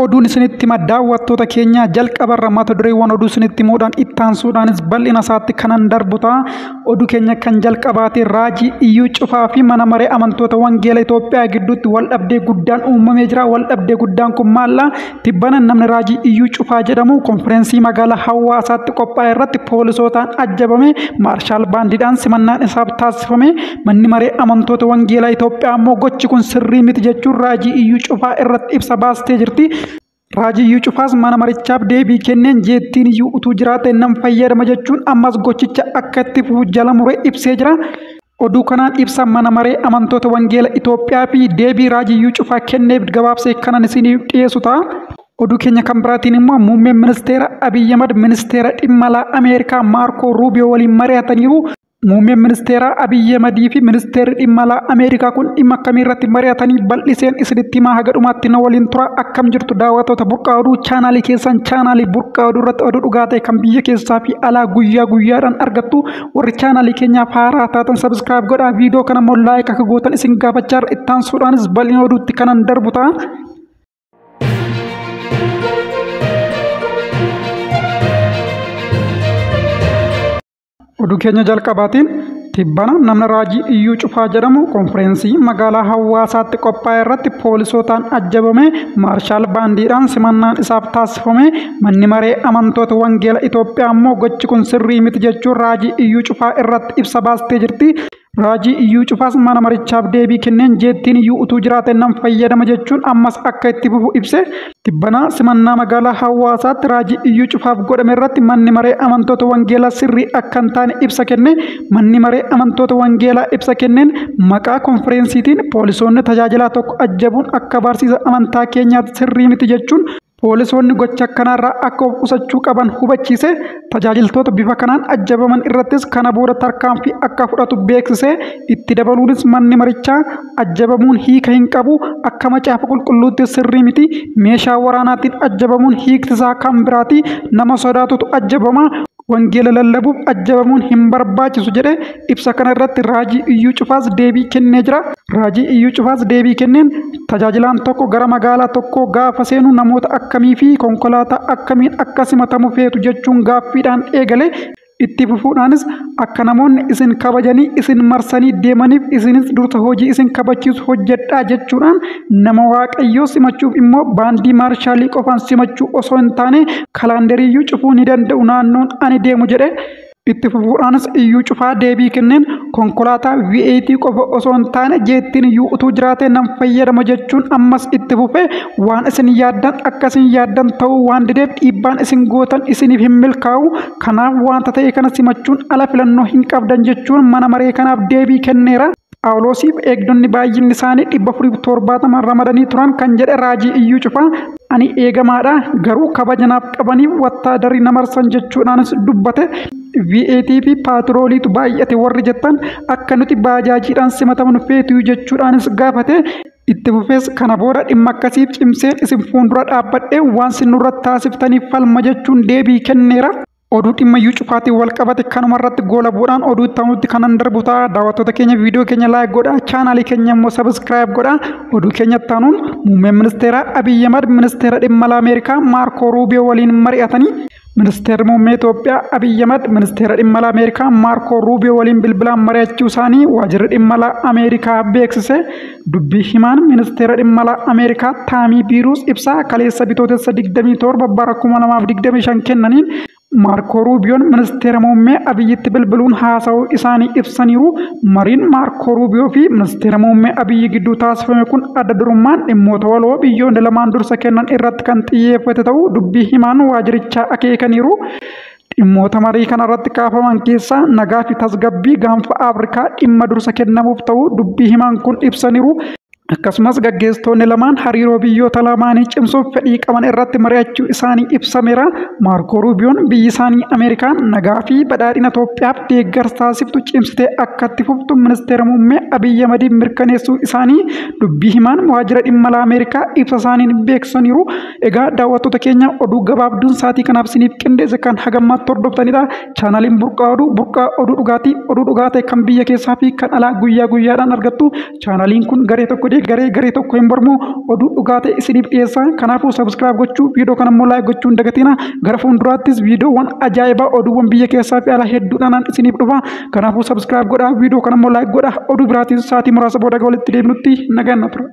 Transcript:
Oduun isinitti hima daawwattoota keenya jalqabarra mata dureewwan oduu isinitti himuudhaan ittaansuudhaanis bal'ina isaatti kanan darbu ta'a. Oduu keenya kan jalqabaate Raajii Iyyuu Cufaa fi mana maree amantoota Wangeela Itoophiyaa gidduutti wal dhabdee guddaan uumamee jira. Wal dhabdee guddaan kun maalla? Tibbana namni Raajii Iyyuu Cufaa jedhamu konfireensii magaalaa Hawaasaatti qophaa'e irratti poolisootaan ajjabame maarshaal baandiidhaan simannaan isaaf taasifame. Manni maree amantoota Wangeelaa Itoophiyaa immoo gochi kun sirrii miti jechuun Raajii Iyyuu Cufaa irratti ibsa baastee jirti. Raajii Iyyuu Cufaas mana marichaaf deebii kenneen jeettiin iyyuu utuu jiraate nan fayyadama jechuun ammas gochicha akka itti fufu jala muree ibsee jira. Oduu kanaan ibsa mana maree amantoota Wangeela Itoophiyaa fi deebii Raajii Iyyuu Cufaa kenneef gabaabsee kanan isiniif dhiyeessu ta'a. Oduu keenya kan biraatiin immoo muummeen ministeera Abiyyi Ahmad ministeera dhimma alaa Ameerikaa Maarkoo Ruubiyoo waliin mari'ataniiru. Muummeen ministeera Abiyyi Ahmadii fi ministeerri dhimma alaa Ameerikaa kun dhimma akkamii irratti mari'atanii bal'iseen isinitti himaa haga dhumaatti na waliin tura. Akkam jirtu daawwattoota Burqaa Oduu chaanaalii keessan chaanaalii Burqaa Oduu irratti oduu dhugaa ta'e kan biyya keessaa fi alaa guyyaa guyyaadhaan argattu. Warri chaanaalii keenyaaf haaraa taatan subscribe godhaa, viidiyoo kana immoo like akka gootan isin gaafachaa irra ittaansuudhaanis bal'ina oduutti kanan darbu ta'a. Oduu keenya jalqabaatiin tibbana namni Raajii Iyyuu Cufaa jedhamu konfireensii magaalaa Hawaasaatti qophaa'e irratti poolisootaan ajjabame maarshaal baandiidhaan simannaan isaaf taasifame. Manni maree amantoota Wangeela Itoophiyaa immoo gochi kun sirrii miti jechuun Raajii Iyyuu Cufaa irratti ibsa baastee jirti. Raajii Iyyuu Cufaas mana marichaaf deebii kenneen jeettiin iyyuu utuu jiraate nan fayyadama jechuun ammas akka itti fufu ibse. Tibbana simannaa magaalaa Hawaasaatti Raajii Iyyuu Cufaaf godhame irratti manni maree amantoota Wangeelaa sirrii akka hin taane ibsa kenne. Manni maree amantoota Wangeelaa ibsa kenneen maqaa konfireensiitiin poolisoonni tajaajilaa tokko ajjabuun akka barsiisa amantaa keenyaatti sirrii miti jechuun poolisoonni gocha akkanaarraa akka of qusachuu qaban hubachiise. Tajaajiltoota bifa kanaan ajjabaman irrattis kana booda tarkaanfii akka fudhatu beeksise. Itti dabaluunis manni marichaa ajjabamuun hiika hin qabu, akka macaafa qulqulluutti sirrii miti, meeshaa waraanaatiin ajjabamuun hiiktisaa kan biraati, nama sodaatutu ajjabama, wangeela lallabuuf ajjabamuun hin barbaachisu jedhe. Ibsa kana irratti Raajii Iyyuu Cufaas deebii kennee jira. Raajii Iyyuu Cufaas deebii kenneen tajaajilaan tokko gara magaalaa tokkoo gaafa seenu namoota akkamii fi konkolaataa akkamiin akka simatamu feetu jechuun gaaffiidhaan eegale. Itti fufuudhaanis akka namoonni isin kabajanii isin marsanii deemaniif isinis dursa hojii isin kabachiisu hojjedhaa jechuudhaan nama Waaqayyoo simachuuf immoo baandii maarshaalii qofaan simachuu osoo hin taane kalaanderiiyyuu cufuu ni danda'u naannoon ani deemu jedhe. Itti fufuudhaanis Iyyuu Cufaa deebii kenneen konkolaataa V8 qofa osoo hin taane jeettiin iyyuu utuu jiraate nan fayyadama jechuun ammas itti fufe. Waan isin yaaddan akka isin yaaddan ta'uu waan dideef dhiibbaan isin gootan isiniif hin milkaa'u. Kanaaf wanta ta'e kana simachuun ala filannoo hin qabdan jechuun mana maree kanaaf deebii kenneera. Phaawulosiif eegdonni baay'inni isaanii 470 ramadanii turan kan jedhe Raajii Iyyuu Cufaa ani eegamaadha garuu kabajanaaf qabaniif wattaadarii na marsan jechuudhaanis dubbate. V8 fi paatrooliitu baay'ate warri jettan akka nuti baajaajiidhaan simatamnu feetu jechuudhaanis gaafate. Itti fufees kana booda dhimma akkasiif cimseen isin fuuldura dhaabbadhee waan sin nurratti taasiftaniif falma jechuun deebii kenneera. Oduu dhimma Iyyuu Cufaatiin wal qabate kanuma irratti goolabuudhaan oduu itti aanutti kanan darbu ta'a. Daawwattoota keenya viidiyoo keenya like godhaa, chaanaalii keenya immoo subscribe godhaa. Oduu keenya itti aanuun muummeen ministeera Abiyyi Ahmad ministeera dhimma alaa Ameerikaa Maarkoo Ruubiyoo waliin mari'atanii. Ministeerri muummee Itoophiyaa Abiyyi Ahmad ministeera dhimma alaa Ameerikaa Maarkoo Ruubiyoo waliin bilbilaan mari'achuu isaanii waajjirri dhimma alaa Ameerikaa beeksise. Dubbii himaan ministeera dhimma alaa Ameerikaa Taamii Biiruus ibsaa kaleessa bitootessa 27 bara 2025 kennaniin Maarkoo Ruubiyoon ministeera muummee Abiyyitti bilbiluun haasa'uu isaanii ibsaniiru. Mariin Maarkoo Ruubiyoo fi ministeera muummee Abiyyi gidduu taasifame kun adda durummaan dhimmoota waloo biyyoonni lamaan dursa kennan irratti kan xiyyeeffate ta'uu dubbii himaan waajjirichaa akeekaniiru. Dhimmoota marii kanarratti kaafaman keessaa nagaa fi tasgabbii gaanfa Afrikaa dhimma dursa kennamuuf ta'uu dubbii himaan kun ibsaniiru. Akkasumas gaggeessitoonni lamaan hariiroo biyyoota lamaanii cimsuuf fedhii qaban irratti mari'achuu isaanii ibsameera. Maarkoo Ruubiyoon biyyi isaanii Ameerikaan nagaa fi badhaadhina Itoophiyaaf deeggarsa taasiftu cimsitee akka itti fuftu ministeera muummee Abiyyi Ahmadiin mirkaneessuu isaanii dubbii himaan waajjira dhimma alaa Ameerikaa ibsa isaaniin beeksisaniiru. Egaa daawwattoota keenya oduu gabaabduun sa'aatii kanaaf isiniif qindeesse kan hagammaatti hordoftanidha. Chaanaaliin Burqaa Oduu Burqaa Oduu Dhugaatii oduu dhugaa ta'e kan biyya keessaa fi kan alaa guyyaa guyyaadhaan argattu. Chaanaaliin kun garee tokko malee garee tokko hin mormu. Oduu dhugaa ta'e isiniif dhiyeessa. Kanaafuu subscribe gochuu, viidiyoo kana immoo like gochuu hin dagatina. Gara fuulduraattis viidiyoowwan ajaa'ibaa, oduuwwan biyya keessaa fi alaa hedduudhaan isiniif dhufa. Kanaafuu subscribe godhaa, viidiyoo kana immoo like godhaa. Oduu biraatiin sa'aatii muraasa booda walitti deebinutti nagaan na tura.